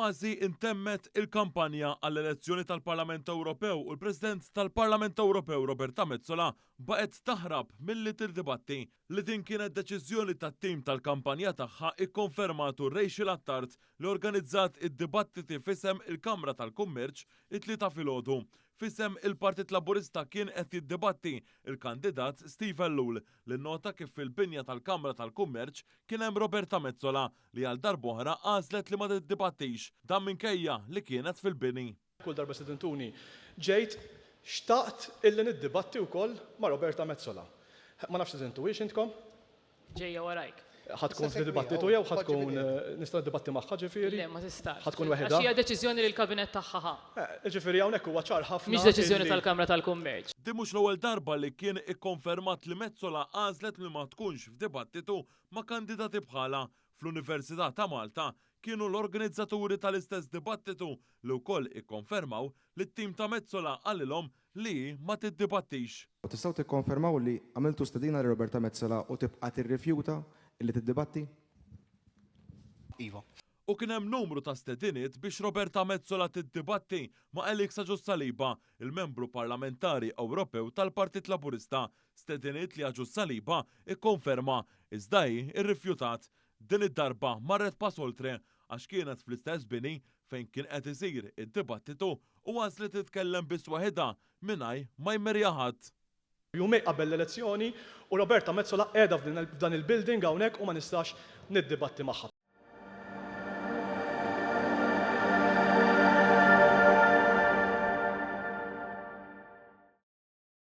Kważi intemmet il-kampanja għall-elezzjoni tal-Parlament Ewropew u l-President tal-Parlament Ewropew Roberta Metsola baqgħet taħrab milli tiddibatti. Li din kienet deċiżjoni tat-tim tal-kampanja tagħha ikkonfermatu Rachel Attard li organizzat id-dibattiti f'isem il-Kamra tal-Kummerċ it-Tlieta filgħodu. F'isem il-Partit Laburista kien qed jiddibatti il-kandidat Steve Ellul li nnota kif fil-binja tal-Kamra tal-Kummerċ kien hemm Roberta Metsola li għal darb'oħra għażlet li ma tiddibattix, dan minkejja li kienet fil-bini. Kull darba stedintuni ġejt, xtaqt illi niddibatti wkoll ma' Roberta Metsola. Ma nafx stedintuhiex intkom? Ġejja warajk. Ħa tkun fid-dibattitu jew ħa tkun nista' niddibatti magħha ġifieri? Le, ma tistax. Ħa tkun weħidha? Għax hija deċiżjoni li l-Kabinett tagħha ħa. Ġifieri hawnhekk huwa ċar ħafna. Mhix deċiżjoni tal-Kamra tal-Kummerċ. Din mhux l-ewwel darba li kien ikkonfermat li Metsola għażlet li ma tkunx f'dibattitu ma' kandidati bħalha. Fl-Università ta' Malta kienu l-organizzaturi tal-istess dibattitu li wkoll ikkonfermaw li t-tim ta' Metsola qalilhom li hi ma tiddibattix. Tistgħu tikkonfermaw li għamiltu stedina lil Roberta Metsola u tibqa' tirrifjuta li tiddibatti? Iva. U kien hemm numru ta' stediniet biex Roberta Metsola tiddibatti ma' Alex Agius Saliba, il-Membru Parlamentari Ewropew tal-Partit Laburista, stediniet li Agius Saliba ikkonferma, iżda hi rrifjutat. Din id-darba marret pass oltre għax kienet fl-istess bini fejn kien qed isir id-dibattitu u għażlet titkellem biss waħidha mingħajr ma jmerja ħadd. Jumejn qabel l-elezzjoni u Roberta Metsola qiegħda f'dan il-building hawnhekk u ma nistax niddibatti magħha.